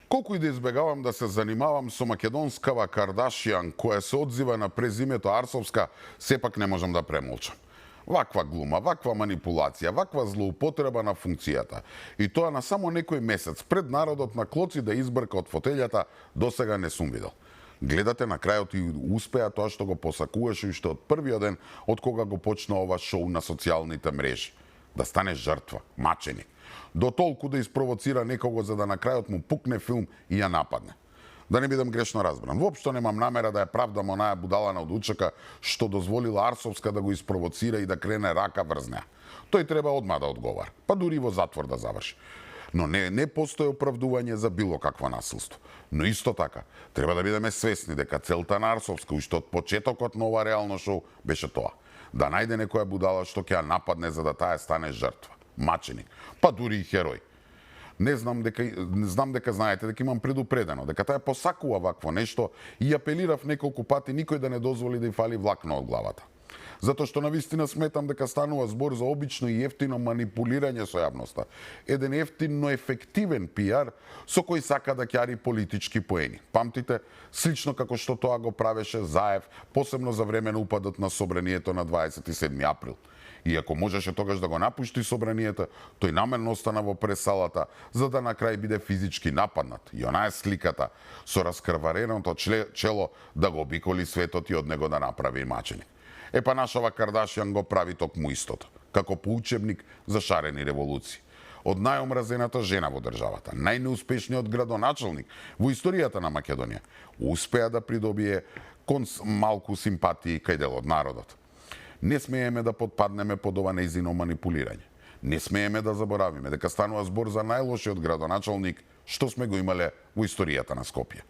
Колку и да избегавам да се занимавам со македонскава Кардашијан, која се одзива на презимето Арсовска, сепак не можам да премолчам. Ваква глума, ваква манипулација, ваква злоупотреба на функцијата. И тоа на само некој месец пред народот на клоци да избрка од фотелјата, досега не сум видел. Гледате, на крајот и успеа тоа што го посакуваше уште од првиот ден од кога го почна ова шоу на социјалните мрежи. Да стане жртва, маченик. До толку да испровоцира некого за да на крајот му пукне филм и ја нападне. Да не бидам грешно разбран. Воопшто немам намера да ја правдам онаа будалана од Учека што дозволила Арсовска да го испровоцира и да крене рака врз неа. Тој треба одма да одговара, па дури во затвор да заврши. Но не постои оправдување за било какво насилство. Но исто така, треба да бидеме свесни дека целта на Арсовска уште од почетокот на ова реално шоу беше тоа. Да најде некоја будала што ќе ја нападне за да таа стане жртва, маченик, па дури и херој. Знам дека знаете дека имам предупредено, дека таа посакува вакво нешто и апелирав неколку пати никој да не дозволи да ја фали влакно од главата. Затоа што навистина сметам дека станува збор за обично и ефтино манипулирање со јавноста. Еден ефтин, но ефективен пиар со кој сака да ќари политички поени. Памтите, слично како што тоа го правеше Заев, посебно за време на упадот на собранието на 27 април. И ако можеше тогаш да го напушти собранието, тој намерно остана во пресалата, за да на крај биде физички нападнат. И онаа е сликата со раскрвареното чело да го обиколи светот и од него да направи маченик. Епа нашава Кардашијан го прави токму истото, како по учебник за шарени револуции. Од најомразената жена во државата, најнеуспешниот градоначалник во историјата на Македонија, успеа да придобие малку симпатии кај дел од народот. Не смееме да подпаднеме под ова нејзино манипулирање. Не смееме да заборавиме дека станува збор за најлошиот градоначалник што сме го имале во историјата на Скопје.